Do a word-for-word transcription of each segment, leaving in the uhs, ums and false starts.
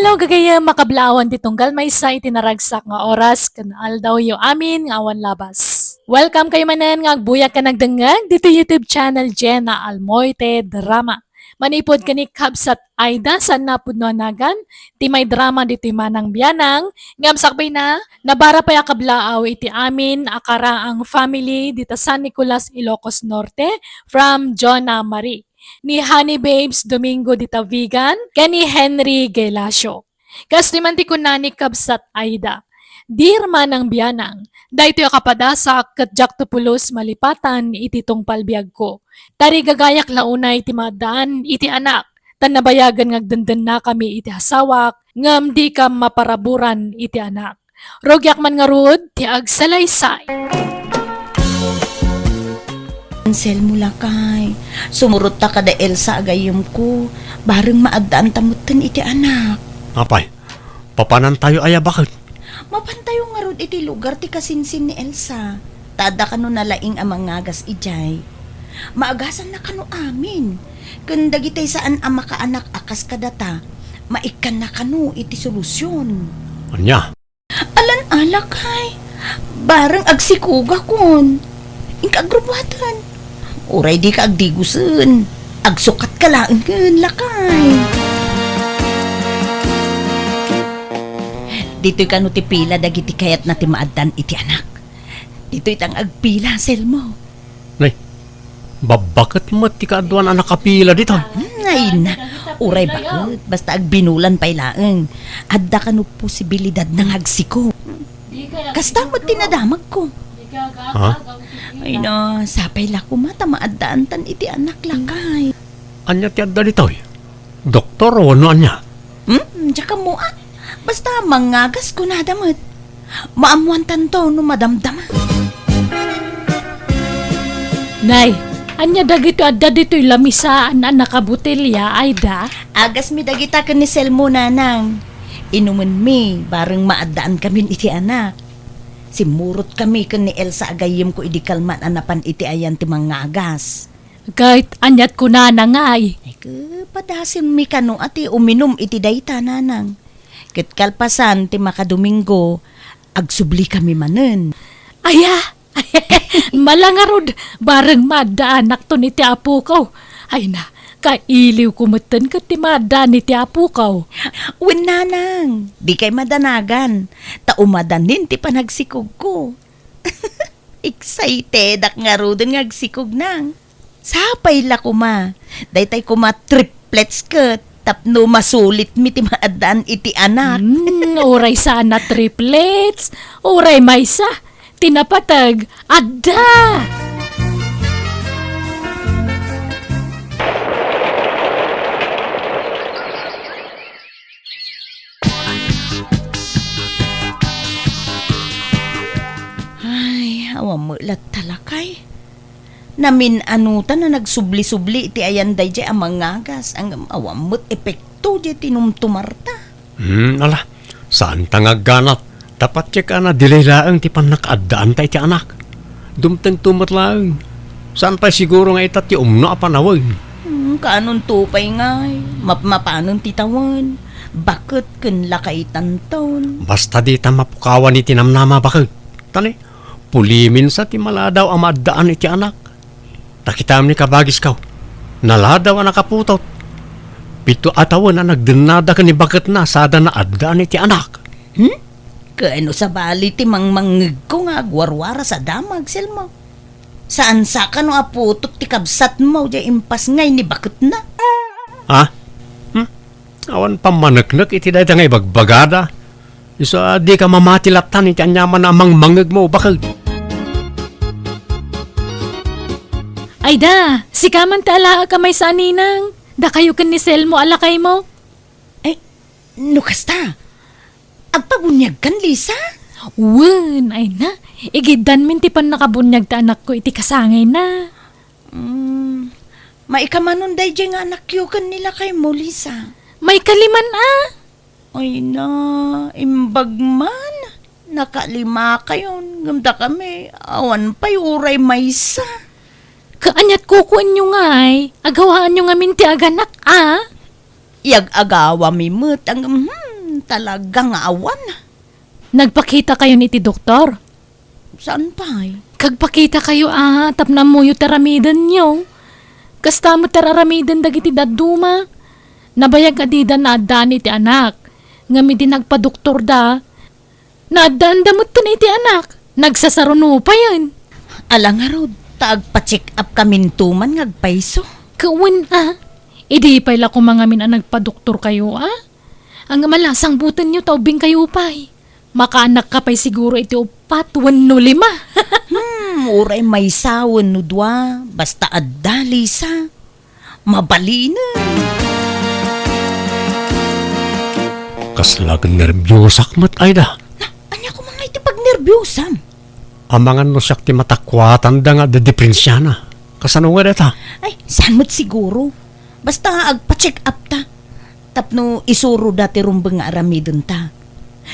Hello, gagayyem, makablaawan ti tunggal maysa iti naragsak nga oras ken aldawyo amin nga awan labas. Welcome kayo manen nga agbuyak ken agdengngeg ditoy YouTube channel Jenna Almoite Drama. Manipud ken ni Kabsat Aida, saan a pudno a nagan ti maidrama ditoy Manang Bianang, ngem sakbayna, nabara pay a kablaaw iti amin a karaang family dita San Nicolas, Ilocos Norte, from Jonah Marie, ni Honey Babes Domingo dita Vigan, ken ni Henry Gelacio. Kastoy man ti kuna ni Kabsat Aida, "Dear Manang Bianang, daytoy a kapadasak ket diakto pulos malipatan iti tungpal biagko. Tarigagayak la unay ti maaddaan iti anak, ta nabayagen nga agdendennakami iti asawak, ngem dika maparaburan iti anak. Rugiak man ngarud ti agsalaysay." Anselmo, lakay, sumurotta kada Elsa a gayyemko, bareng maaddaanta metten iti anak. Apay, papanantayo aya baket? Mapantayo ngarud iti lugar ti kasinsin ni Elsa. Ta adda kano nalaing a mangagas idiay. Maagasanna kano amin. Ken dagiti saan a makaanak a kas kadata, maikkanna kano iti solusion. Ania? Alan a, lakay. Bareng agsikogakon. Inka agrubuaten. Uray dika agdigusen. Agsukatka laengen, lakay. Ditoy kano ti pila dagiti kayatna ti maaddaan iti anak. Ditoy ta nga agpila, Selmo. Nay, babbaket met ti kaaduan a nakapila ditoy. Hmm, ay na. Uray baket, basta agbinulan pay laeng. Adda kano posibilidad nga agsikog. Kasta met ti nadamagko. Ha? Ay na, sapay la koma ta maaddaantan iti anak, lakay. Ania ti adda ditoy? Doktor wenno ania? Hmm, diak ammo, ah. Basta mangagas kunada met. Maammoantanto no madamdama. Nay, ania dagitoy adda ditoy lamisaan a nakabotelya, Aida? Agasmi dagita ken ni Selmo, nanang. Inumenmi, bareng maaddaankamin iti anak. Simmurotkami ken ni Elsa a gayyemko idi kalman a napan iti ayan ti mangagas. Ket aniat kunana ngay? Ay, ke, padasenmi kano a ti uminum iti dayta, nanang. Ket kalpasan ti makadomingo, agsublikami manen. Aya, mala ngarud, bareng maaddaanakton iti apokaw. Ay na, kailiwko metten ket ti maaddaan iti apokaw. Wen, nanang, dikay madanagan, ta umadanin ti panagsikogko. Excitedak ngaruden nga agsikog, nang. Sapay la koma. Daytay koma triplets ket tapno masulitmi ti maaddaan iti anak. Hmm, uray saan a triplets, uray maysa ti napateg, adda. Ay, awan met latta, lakay. Namin-anutan a nagsubli-subli iti ayan daydiay a mangagas, ngem awan met epekto diay tinumtumarta. Hmm, ala, saanta nga agganat. Dapat check a na-delay laeng ti pannakaaddaanta iti anak. Dumtengto met laeng. Saan pay siguro nga ita ti umno a panawen? Hmm, kaanonto pay ngay, mapmapanen ti tawen. Baket ken lakaytanton. Basta dita mapukawan iti namnama, baket. Tani, puliminsa ti maladaw a maaddaan iti anak. Ta kitaem ni kabagiskaw, naladaw a nakaputot. Pito a tawen a nagdennada ken ni baketna sada naaddaan iti anak. Hmm? Ken no sabali ti mangmangngegko nga agwarwaras a damag, Selmo. Saan sa kano a putot ti kabsatmo diay impasngay ni baketna? Ha? Hmm? Awan pammaneknek iti dayta nga ibagbagada. Isu a dika mamati lattan iti aniaman a mangmangngegmo, baket. Ay da, sika man ti alaek a maysa a ninang. Dakayo ken ni Selmo a lakaymo. Eh, no kasta, agpabuniagkan, Lisa? Wen, ay na. Igiddanmin ti pannakabuniag ti anakko iti kasangayna. Hmm, maikamanon daydiay nga anakyo ken ni lakaymo, Lisa? Maikaliman a. Ay na, imbag man. Nakalima kayon, ngem dakami, awan pay uray maysa. Kaaniat kukuenyo ngay, agawaanyo ngamin ti aganak a? Iyag-agawami met, ang, hmm. Talaga nga awan. Nagpakitakayon iti doktor? Saan pay? Kagpakitakayo a, tapno ammoyo ti aramidenyo. Kasta met ti aramiden dagiti dadduma. Nabayag a dida naaddaan iti anak. Ngem idi nagpadoktorda, naaddaanda metten iti anak. Nagsasaruno payen. Ala ngarud, ta agpa-check up kaminto man nga agpayso. Kawen a, idi pay la koma ngamin a nagpadoktorkayo a? Ang malasangbutenyo ta ubbingkayo pay. Makaanakka pay siguro iti uppat wenno lima. Hmm, uray maysa wenno dua, basta adda, Lisa. Mabalinen. Kasla ket nerbiusak met, Aida. Na, ania koma nga iti pagnerbiusam? Amangan no siak ti matakuatanda nga adda diprensiana. Kasano nga dayta? Ay, saan met siguro? Basta agpa-check up ta. Tapno isuroda ti rumbeng nga aramidenta.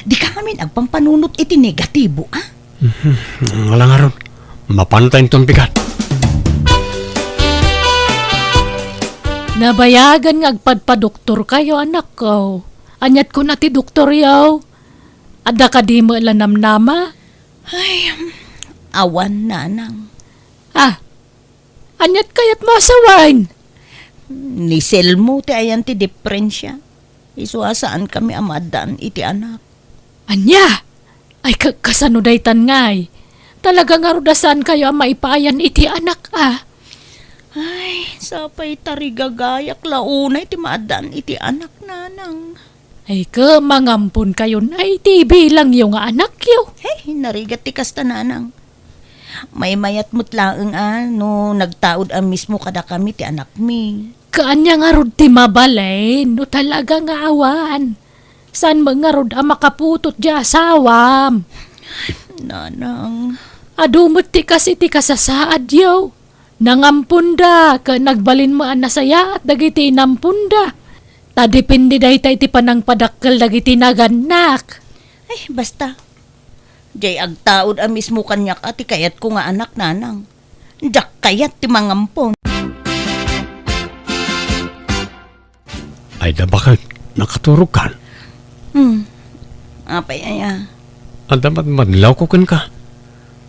Dika ngamin agpampanunot iti negatibo, a? Mhm. Ala ngarud, mapanta inton bigat. Nabayagan nga agpadpadoktorkayo, anakko. Aniat kuna ti doktoryo? Adda kadi met la namnama? Ay, awan, nanang. Ah, aniat kayatmo a sawen? Ni Selmo ti ayan ti diprensia. Isu a saankami a maaddaan iti anak. Ania? Ay, ka-, kasano daytan ngay? Talaga ngarud a saankayo a maipaayan iti anak, a? Ay, sapay tarigagayak la unay ti maaddaan iti anak, nanang. Ay, ket mangamponkayon a iti ibilangyo nga anakyo. Hey, narigat ti kasta, nanang. Maymayat met laeng a no nagtaud a mismo kadakami ti anakmi. Kaanya ngarud ti mabalin no talaga nga awan. Saan met ngarud a makaputot ti asawam? Nanang. Adu met ti kas iti kasasaadyo. Nangamponda, ket nagbalin met a nasayaat dagiti inamponda. Ta depende dayta iti panangpadakkel dagiti nagannak. Ay, basta. Diay agtaud a mismo kaniak a ti kayatko nga anak, nanang. Diak kayat ti mangampon. Ay, da, baket, nakaturogkan? Hmm. Apay aya? Adda madmadlawko kenka.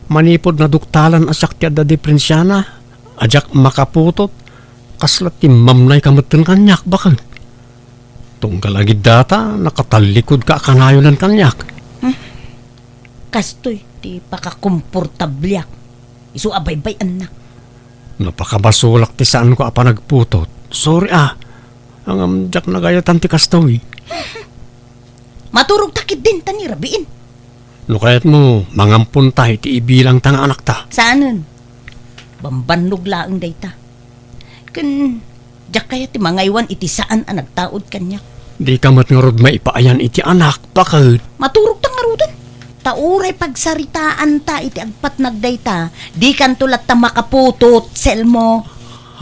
Manipud naduktalan a siak ti adda diprensiana, a diak makaputot, kasla timmamnayka metten kaniak, baket. Tunggal agid data, nakatallikudka a kanayonen kaniak. Hmm. Kastoy ti pakakomportabliak. Isu a baybay-annak. No pakabasolak ti saanko a panagputot, sorry a. Ngem diak nagayatan ti kastoy. Maturogta ketdin ta ni rabiin. No kayatmo, mangamponta iti ibilangta nga anakta. Saanen? Bambannog laeng dayta. Ken diak kayat ti mangaywan iti saan a nagtaud kaniak. Dika met ngarud maipaayan iti anak, baket. Maturogta ngaruden. Ta uray pagsaritaanta iti agpatnag dayta, dikanto latta makaputot, Selmo.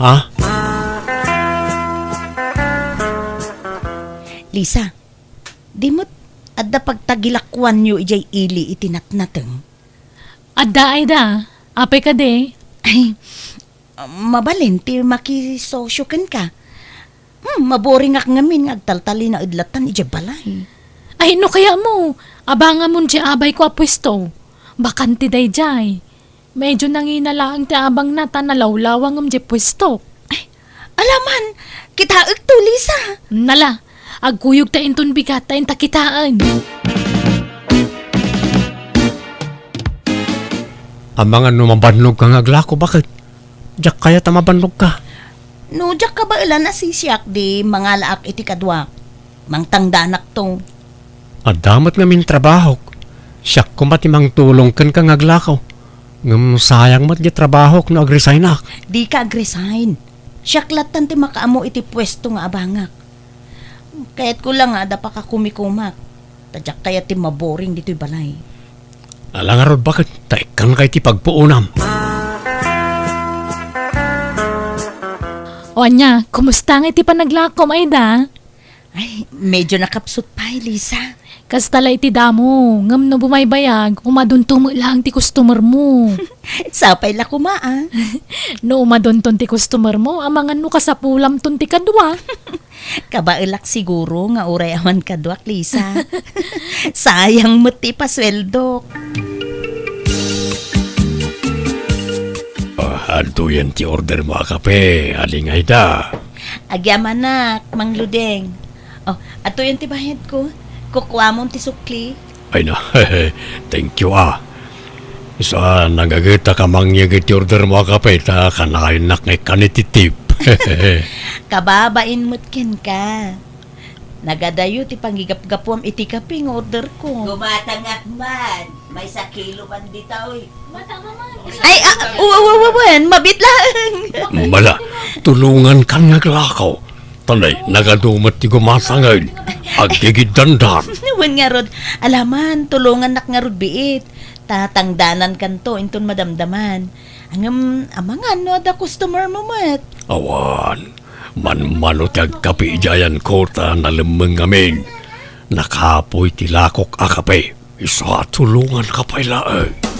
Ha? Lisa, di met adda pagtagilakuanyo idiay ili iti natnateng? Adda, Aida. Apay kadi? Ay, mabalin ti makisosio kenka. Hmm, maboringak ngamin nga agtaltalinaed lattan idiay balay. Ay, no kayatmo, abangamon diay abayko a puesto. Bakante daydiay. Medyo nangina laeng ti abangna ta nalawlawangem diay puesto. Ay, alaman, kitaekto, Lisa. Nala, agkuyogta inton bigat ta inta kitaen. Amangan no mabannogka nga aglako, baket? Diak kayat a mabannogka. No diak kabaelan a sisiak, di mangalaak iti kaduak. Mangtangdanakto. Adda met ngamin trabahok. Siak koma ti mangtulong kenka nga aglako. Ngem sayang met diay trabahok no agresignak. Dika agresign. Siak lattan ti makaammo iti puesto nga abangak. Kayatko la nga adda pakakumikumak. Ta diak kayat ti maboring ditoy balay. Ala ngarud, baket, ta ikkanka iti pagpuonam. O ania, kumusta nga iti panaglakom, Aida? Ay, medyo nakapsut pay, Lisa. Kasta la iti damo, ngem no bumaybayag, umadonto met laeng ti customer mo. Sapay la koma, a. No umadonton ti customer mo, amangan no kasapulamton ti kadua. Kabaelak siguro nga uray awan kaduak, Lisa. Sayang met ti ipasueldok. Ah, adtoyen ti order mo a kape, Aling Aida. Agyamanak, Mang Luding. Oh, adtoyen ti bayadko. Kukuamon ti sukli. Ay na, thank you, a. Isu a, nagagetak a mangyeg iti order mo a kape, ta kanayonnak nga ikkan iti tip. Kababain met kenka. Nagadayo ti pangigapgapuam iti kape nga order ko. Gumatangak man. Maysa kilo man ditoy. Ay, a, wa, wa, wa, wen, mabiit laeng. Mala, tulongankan nga aglako. Tanay, nagadu met ti gumatangen. Aggigiddandan. Wen ngarud, alaman, tulongannak ngarud biit. Ta tangdanankanto inton madamdaman. Ngem, amangan no adda customer mo met. Awan, manmano ti agkape idiay ayanko ta nalemmeng ngamin. Nakapoy ti lakok a kape. Isu a, tulonganka pay laeng.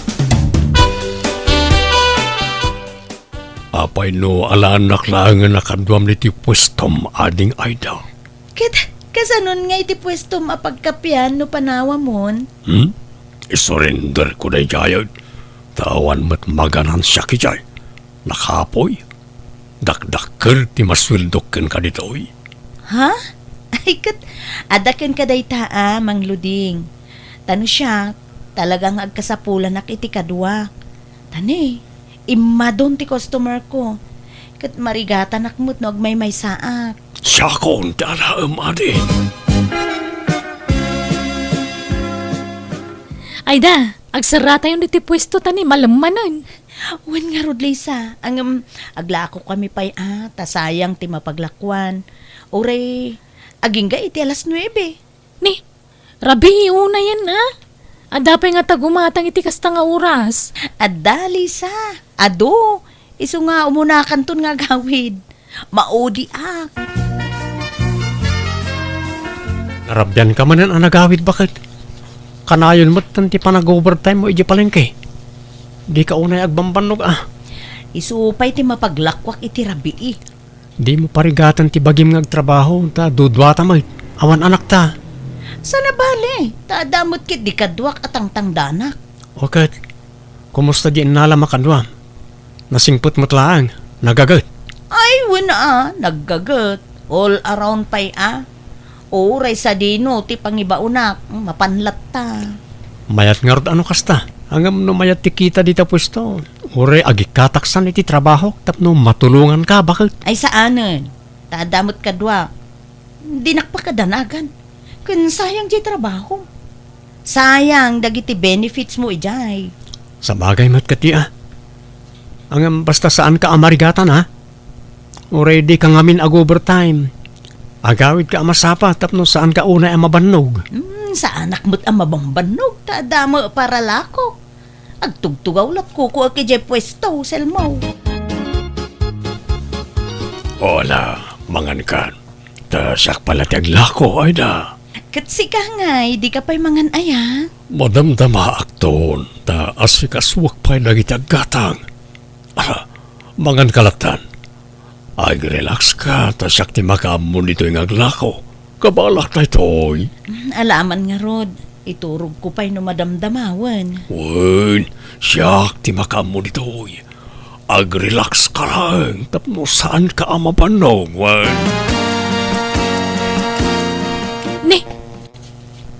Apay no alaennak laengen a kaduam iti puestom, Ading Aida? Ket kasanon nga iti puestom a pagkapean no panawamon? Hmm? Isurenderko daydiay, ta awan met maganansiak idiay. Nakapoy. Dakdakkel ti masueldok kenka ditoy. Ha? Ay, ket adda kenka dayta a, Mang Luding. Ta no siak, talaga nga agkasapulanak iti kaduak. Ta ni, immadon ti customer ko. Ket marigatanak met no agmaymaysaak. Siakon ti alaem, adi. Ayda, agserratayon ditoy puesto ta ni malemmanen. Wen ngarud, Lisa, ngem aglakokami pay a, ta sayang ti mapaglakuan. Uray, agingga iti alas nuebe. Ni, rabii unayen a. Adda pay ngata gumatang iti kasta nga oras? Adda, Lisa. Adu, isu nga umunakanton nga agawid. Maudiak. Narabianka manen a nagawid, baket? Kanayon met ti panag-overtime mo idiay palengke. Dika unay agbambannog a. Isu pay ti mapaglakuak iti rabii. Dimo parigaten ti bagim nga agtrabaho, ta duduata met. Awan anakta. Saan a bale, ta adda met ketdi kaduak a tangtangdanak. O ket, kumusta di innalam a kaduam? Nasingpet met laeng, nagaget. Ay, wen a, naggaget. All around pay a. Uray sadino ti pangibaonak, mapan latta. Mayat ngarud a no kasta. Ngem no mayat ti kita dita puesto, uray agikkataksan iti trabahok tapno matulonganka, baket? Ay, saanen. Ta adda met kaduak. Dinak pakadanagan. Ken sayang diay trabaho. Sayang dagiti benefits mo idiay. Sabagay met ketdi a. Ngem basta saanka a marigatan a. Uray dika ngamin ag-overtime. Agawidka a masapa tapno saanka unay a mabannog. Hmm, saanak met a mabambannog ta adda met paralako. Agtugtugaw latkuko a idiay puesto, Selmo. Hola, mangankan. Ta siak pay la ti aglako, Ayda. Ket sika ngay, dika pay mangan aya? Madamdamaakton, ta asikasuak pay dagiti aggatang. Ah, manganka lattan. Agrelaxka, ta siak ti makaammo ditoy nga aglako. Kabalak daytoy. Mm, alaman ngarud, iturogko pay no madamdamawen. Wen, siak ti makaammo ditoy. Agrelaxka laeng tapno saanka a mabannog, wen. Ni,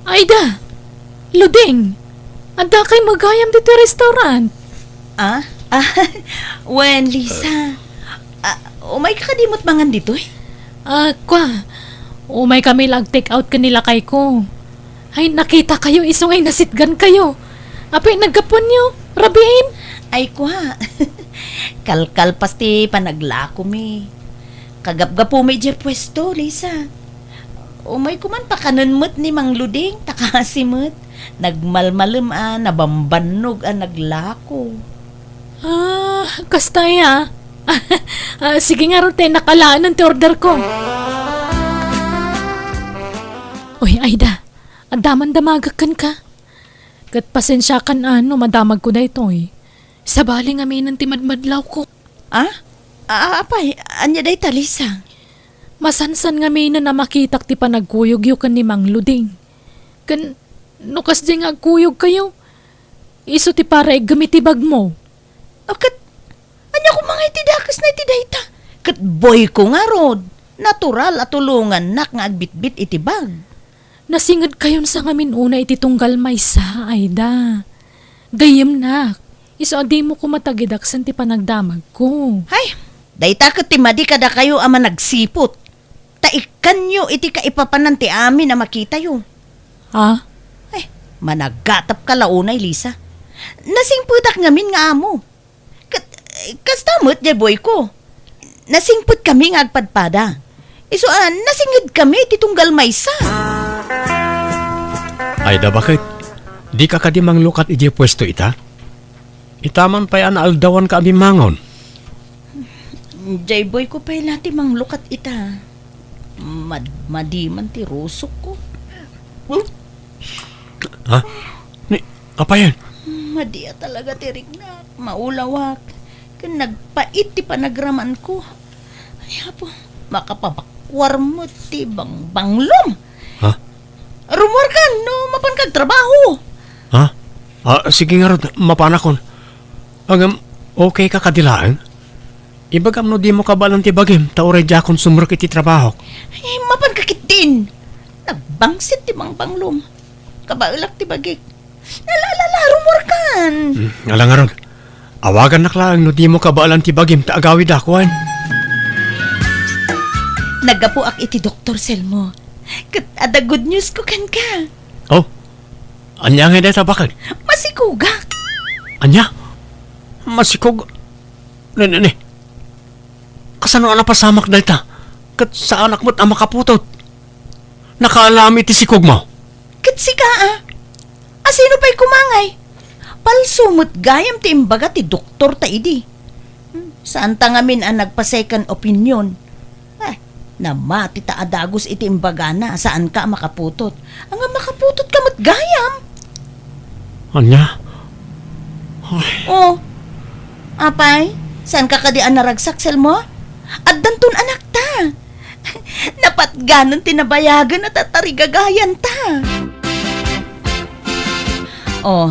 Ayda, Luding, addakay met gayam ditoy restaurant? Ah? Ah, wen, Lisa. Ah, umayka kadi met mangan ditoy? Ah, kua, umaykami la ag-take out ken ni lakayko. Ay, nakitakayo isu nga inasitgankayo. Apay, naggapuanyo, rabiim? Ay, kua. Kalkalpas ti panaglakomi. Kagapgapumi idiay puesto, Lisa. Umayko man pakanen met ni Mang Luding, ta kasi met. Nagmalmalem a nabambannog a naglako. Ah, kasta aya. Ah, sige ngarud, ta innak alaen ti order ko. Uy, Aida, adda man damagek kenka. Ket pasensiakan a no madamagko daytoy. Sabali ngaminen ti madmadlawko. Ah? Ah, apay, ania dayta, Lisa? Masansan ngaminen a makitak ti panagkuyogyo ken ni Mang Luding. Ken no kasdi nga agkuyogkayo, isu ti para iggem iti bagmo. O ket, ania koma nga iti dakesna iti dayta? Ket boyko ngarud, natural a tulongannak nga agbitbit iti bag. Nasingedkayon sa ngamin unay iti tunggal maysa, Aida. Gayyemnak, isu a dimo koma tagidaksen ti panagdamagko. Hay, dayta ket ti madi kadakayo a managsiput. Ta ikkanyo iti kaipapanan ti amin a makitayo. Ah? Eh, managatapka la unay, Lisa. Nasingpetak ngamin nga amo. Ket, eh, kasta met, jay boyko. Nasingpetkami nga agpadpada. Isu a, nasingedkami ti tunggal maysa. Aida, baket? Dika kadi manglukat idiay puesto ita? Ita man pay a naaldawanka a bimmangon. Jay boyko pay la ti manglukat ita. Mad-, madi man ti rusokko. Ha? Ni, apayen? Madi a talaga ti riknak. Maulawak. Ken nagpait ti panagramanko. Ay, Apo, makapabakuar met ti bangbanglom. Ha? Rumuarkan no mapanka agtrabaho. Ha? Ah, sige ngarud, mapanakon. Ngem, okay ka kadi laeng? Ibagam no dimo kabaelan ti bagim, ta uray diakon sumrek iti trabahok. Eh, mapanka ketdin. Nagbangsit ti bangbanglom. Kabaelak ti bagik. Ala, ala, ala, rumuarkan. Hmm, ala ngarud. Awagannak laeng no dimo kabaelan ti bagim ta agawidak, wen. Naggapuak iti Doktor Selmo. Ket adda good news ko kenka. Oh? Ania ngay dayta, baket? Masikogak. Ania? Masikog? Ne, ne, ne. Kasano a napasamak dayta? Ket saanak met a makaputot. Nakaalam iti sikogmo. Ket sika, a? Asino pay koma ngay? Palso met gayam ti imbaga ti doktor ta idi. Hmm, saanta ngamin a nagpa-second opinion. Eh, namati ta a dagus iti imbagana a saanka a makaputot. Anga makaputotka met gayam? Ania? Ay. Oh. Apay, saanka kadi a naragsak, Selmo? Addanton anakta. Napatganen ti nabayagen a tatarigagayanta. Oh,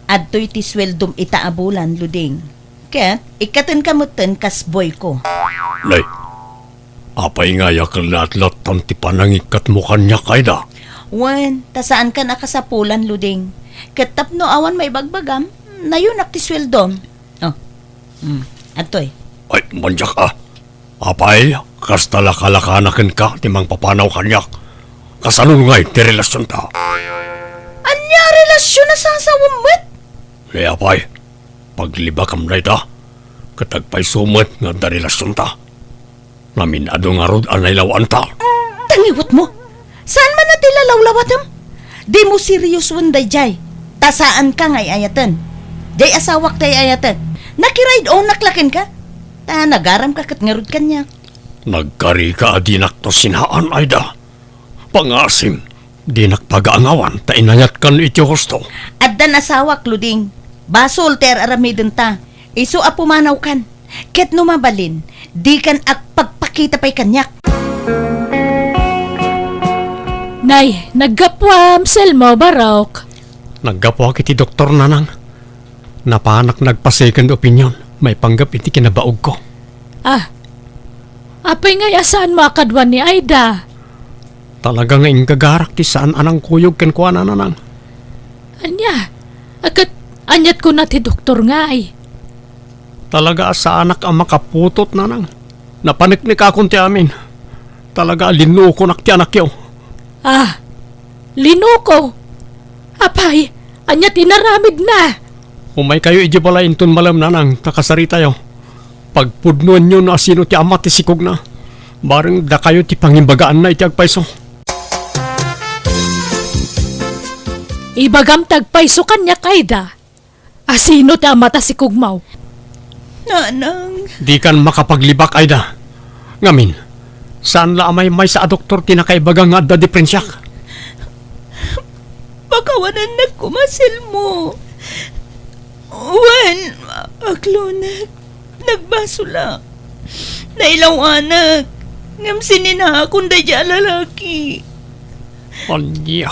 adtoy ti sueldom ita a bulan, Luding. Ket ikkatenka metten kas boyko. Nay, apay nga aya ket latlattan ti panangikkatmo kaniak, Aida? Wen, ta saankan a kasapulan, Luding. Ket tapno awan maibagbagam, nayonak ti sueldom. Oh. Mm. Adtoy. Ay, maniak a. Apay, kasta lakalakana kenka ti mangpapanaw kaniak. Kasano ngay ti relasionta? Ania a relasion a sasawem met? Ni apay, paglibakam dayta, ket agpayso met nga adda relasionta. Namin-adu ngarud a nailawanta. Tangiwetmo! Saan man a ti lalawlawatem? Dimo seriosoen daydiay, ta saanka nga ay-ayaten. Diay asawak ti ay-ayatek. Nakiride onak la kenka. Ta nagaramka ket ngarud kaniak. Nagkarika a dinakto sinaan, Aida. Pangasim, dinak pagaangawan ta inayatkan iti husto. Addan asawak, Luding. Basol ti ar-aramidenta. Isu a pumanawkan. Ket no mabalin, dikan agpagpakita pay kaniak. Nay, naggapuam, Selmo, Barok. Naggapuak iti doktor, nanang. Napanak nagpa-second opinion maipanggep iti kinabaogko. Ah, apay ngay a saanmo a kaduan ni Aida? Talaga nga inggagarak ti saan a nangkuyog kenkuana, nanang. Ania? Ket aniat kuna ti doktor ngay? Talaga a saanak a makaputot, nanang. Napaneknekakon ti amin. Talaga a linukonak ti anakyo. Ah, linuko? Apay, ania ti inaramidna? Umaykayo idiay balay inton malem, nanang, ta kasaritayo. Pagpudnoenyo no asino ti ama ti sikogna. Bareng dakayo ti pangimbagaanna iti agpayso. Ibagam ti agpayso kaniak, Aida. Asino ti ama ta sikogmo? Nanang. Dikan makapaglibak, Aida. Ngamin, saan la a maymaysa a doktor ti nakaibaga nga adda diprensiak? Pakawanannak koma, Selmo. Wen, aklonek, nagbasolak. Nailawanak. Ngem sininaakon daydiay a lalaki. Ania?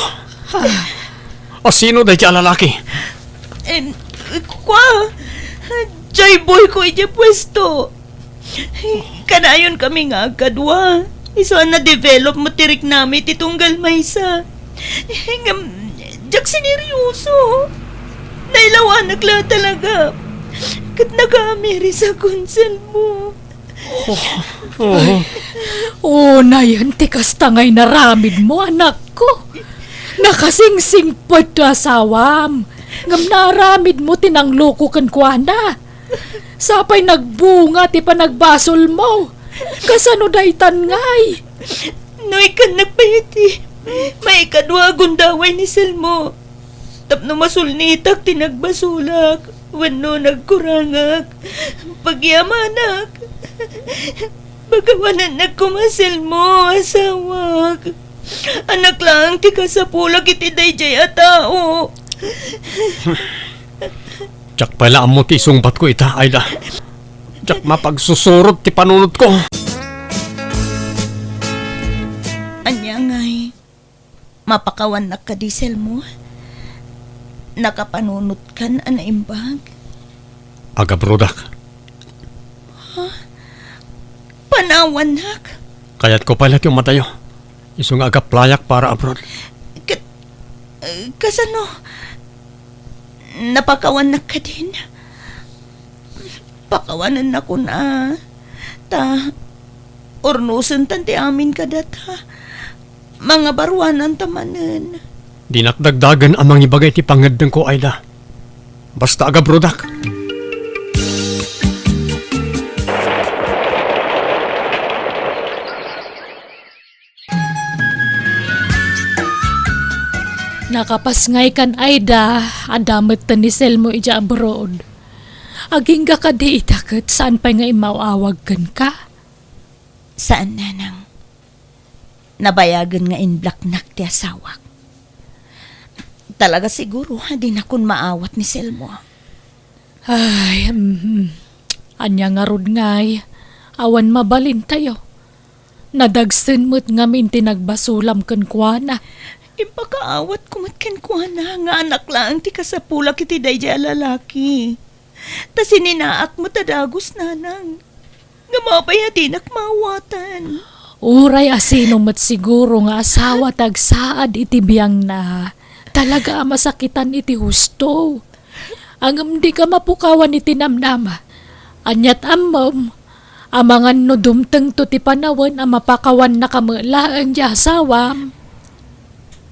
Asino daydiay a lalaki? Em, kua, jay boy ko idiay puesto. Kanayon kami nga agkadua. Isu a na-develop met ti riknami ti tunggal maysa. Ngem, diak sineryoso. Nailawanak la talaga. Ket nakaamiris a konsel mo. Oh. Unayen ti kasta nga inaramid mo, anakko. Nakasingsingpet ti asawam. Ngem naaramid mo ti nangloko kenkuana. Sapay nagbunga ti panagbasol mo. Kasano daytan ngay? No ikannak pay iti maikadua a gundaway ni Selmo. Tapno masulnitak ti nagbasolak wenno nagkurangak, pagyamanak. Pakawanannak koma, Selmo, asawak. Anak laeng ti kasapulak iti daydiay a tao. Diak pay la ammo ti isungbatko ita, Aida. Diak mapagsusurot ti panunotko. Ania ngay, mapakawannak kadi, Selmo? Nakapanunotkan a naimbag? Agabrodak. Panawannak? Kayatko pay la ti umadayo. Isu nga agaplayak para abroad. Ka-, eh, kasano? Napakawannak kadin? Pakawanennakon a. Ta, urnosentan ti amin kadata. Mangabaruananta manen. Dinak dagdagen a mangibaga iti pangngeddengko, Aida. Basta agabrodak. Nakapas ngay kan Aida, adda metten ni Selmo idiay abroad. Agingga kadi ita ket saan pay nga immaw-awag kenka? Saan, Nanang. Nabayagen nga inblaknak ti asawak. Talaga siguro a dinakon maawat ni Selmo. Ay, mhm. Ania ngarud ngay, awan mabalintayo. Nadagsen met ngamin ti nagbasolam kenkuana. Impakaawatko met kenkuana nga anak laeng ti kasapulak iti daydiay a lalaki. Ta sininaak met a dagus, Nanang. Ngem apay a dinak maawatan? Uray asino met siguro nga asawa ti agsaad iti biangna, talaga a masakitan iti husto. Ngem dika mapukawan iti namnama. Aniat ammom, amangan no dumtengto ti panawen a mapakawannaka met laeng ti asawam.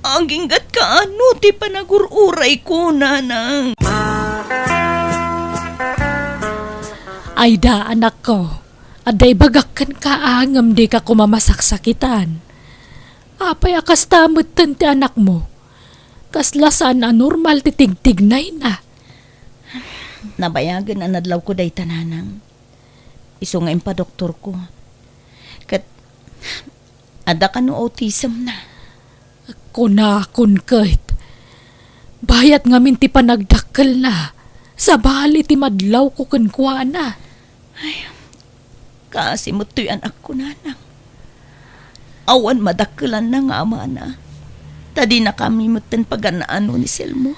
Aginggatka no ti panagur-urayko, Nanang. Aida, anakko, adda ibagak kenka a ngem dika koma masaksakitan. Apay a kasta metten ti anakmo? Kasla saan a normal ti tigtignayna. Nabayagen a nadlawko dayta, Nanang. Isu nga impadoktorko. Ket adda kano autism na. Kunakon ket, bayat ngamin ti panagdakkelna, sabali ti madlawko kenkuana. Ay, kaasi met toy anakko, Nanang. Awan madakkelanna nga amana, ta dinakami metten pagan-ano ni Selmo.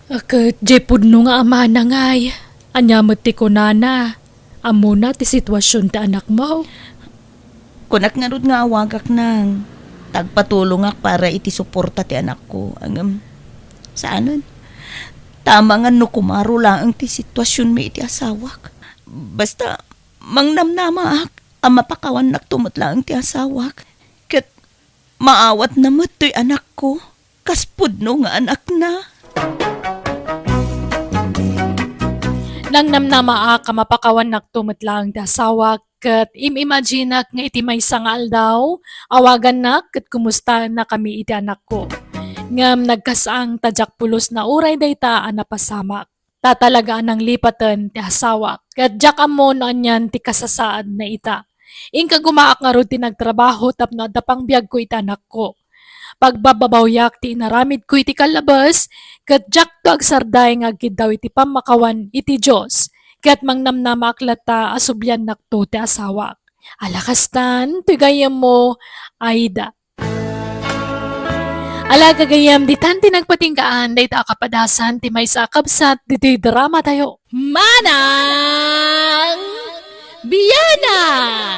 Ket diay pudno nga amana ngay, ania met ti kunana? Ammona ti situasion ti anakmo? Kunak ngarud nga awagak, Nang, ta agpatulongak para iti suporta ti anakko. Ngem, saanen. Ta amangan no kumaro laeng ti situasionmi iti asawak. Basta, mangnamnamaak a mapakawannakto met laeng ti asawak. Ket maawatna met toy anakko. Kas pudno nga anakna. Nangnamnamaak a mapakawannakto met laeng ti asawak, ket im-imaginak nga iti maysa nga aldaw, awagannak ket kumustaennakami iti anakko. Ngem nagkasang ta diak pulos nauray dayta a napasamak. Ta talaga a nanglipaten ti asawak, ket diak ammo no anian ti kasasaadna ita. Inka gumaak ngarud ti nagtrabaho tapno adda pangbiagko iti anakko. Pagbababawyak ti inaramidko iti kallabes, ket diakto agsarday nga agkiddaw iti pammakawan iti Dios, ket mangnamnamaak latta a subliannakto ti asawak. Ala kastan, ti gayyemmo, Aida. Ala gagayyem, ditan ti nagpatinggaan dayta a kapadasan ti maysa a kabsat ditoy drama tayo. Manang Biana!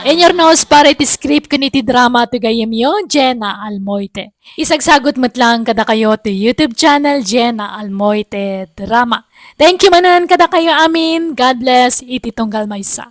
In your nose para iti script ken iti drama ti gayyemyo, Jenna Almoite. Isagsagut met lang kadakayo ti YouTube channel, Jenna Almoite Drama. Thank you manen kadakayo amin. God bless iti tunggal maysa.